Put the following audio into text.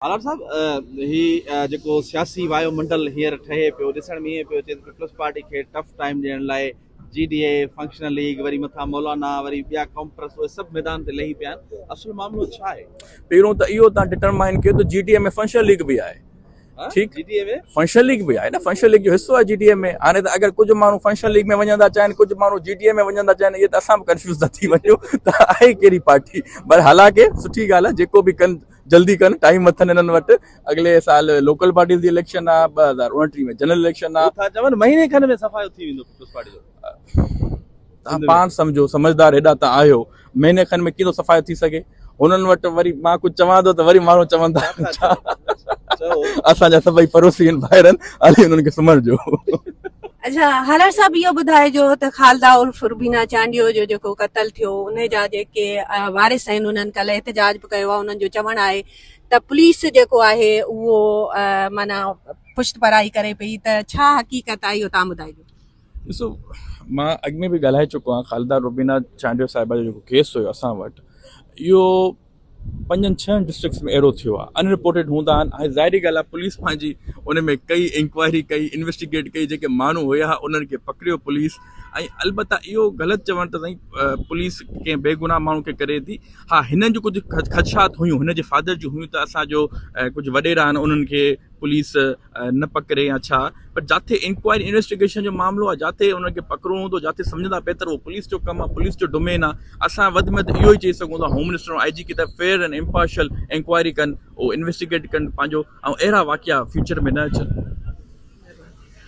هالار صاحب هي جيڪو سياسي وايو منڊل هينئر ٺهي پيو ڏسڻ ۾ ائين پيو اچي ته پيپلز پارٽي کي ٽف ٽائيم ڏيڻ لاء جي ڊي اي، فنڪشنل ليگ، وري مٿان مولانا، وري ٻيا قومپرست اهي سڀ ميدان تي لهي پيا آهن اصل معاملو ڇا آهي؟ پهريون ته اهو تان ڊٽرمائن ڪيو ته جي ڊي اي ۾ فنڪشنل ليگ به آهي ٺيڪ جي ڊي اي ۾ فنڪشنل ليگ به آهي نه فنڪشنل ليگ جو حصو آهي جي ڊي اي ۾ هاڻي ته اگر ڪجهه ماڻهو فنڪشنل ليگ ۾ وڃڻ ٿا چاهين ڪجهه ماڻهو جي ڊي اي ۾ وڃڻ ٿا چاهين اهي ته اسان به ڪنفيوز ٿا ٿي وڃون ته آهي ڪهڙي پارٽي پر حالانڪه سٺي ڳالهه آهي جيڪو به ڪن جلدي ڪن ٽائيم اٿن انهن وٽ اڳلي سال لوڪل پارٽيز جي اليڪشن آ 2029 ۾ جنرل اليڪشن آ ٿا چون مهيني کن ۾ صفايو ٿي ويندو پيپلز پارٽي جو تان پاڻ سمجهو سمجهدار هيڏا تان آهيو مهيني کن ۾ ڪيئن ٿو صفايو ٿي سگهي هنن وٽ وري مان ڪجهه چوان ٿو ته وري ماڻهو چون ٿا ڇا اسان جا سڀئي پڙوسي آهن ڀائر آهن هلي انهن کي سمهڻ ڏيو. اڇا هالار صاحب اهو ٻڌائجو ته خالده عرف روبينا چانڊيو جو جيڪو قتل ٿيو ان جا جيڪي وارث آهن انهن ڪلهه احتجاج به ڪيو آهي انهن جو چوڻ آهي ته پوليس جيڪو آهي اهو معنيٰ پشت پرائي ڪري پئي ته ڇا حقيقت آهي اهو تان ٻڌائجو. ڏسو مان اڳ ۾ به ڳالهائي چڪو آهيان خالده روبينا چانڊيو صاحبه جو جيڪو ڪيس هيو اسان وٽ اهو پنجن ڇهن ڊسٽرڪٽس ۾ اهڙو ٿيو آهي ان رپورٽيڊ هوندا آهن ۽ ظاهري ڳالهه آهي پوليس پنهنجي ان ۾ ڪئي انڪوائري ڪئي انويسٽيگيٽ ڪئي جيڪي ماڻهو هيا انهن کي پڪڙيو پوليس ۽ البته اهو غلط چوڻ ته سائين پوليس ڪنهن بيگناهه ماڻهو کي ڪري ٿي ها هنن جو ڪجهه خدشات هيون هن جي فادر جون هيون ته اسان جو ڪجهه وڏيرا آهن انهن کي پوليس نه پڪڙي يا ڇا پر جاٿي انڪوائري انويسٽيگيشن جو معاملو آهي جاٿي انهن کي پڪڙڻو هوندو جاٿي سمجهندا بهتر اهو پوليس جو ڪم آهي پوليس جو ڊومين آهي اسان وڌ ۾ وڌ اهو ئي چئي سگهون ٿا هوم منسٽر I جي کي ته فيئر اينڊ امپارشل انڪوائري ڪن اهو انويسٽيگيٽ ڪن پنهنجو ۽ اهڙا واقعا فيوچر ۾ نه اچن.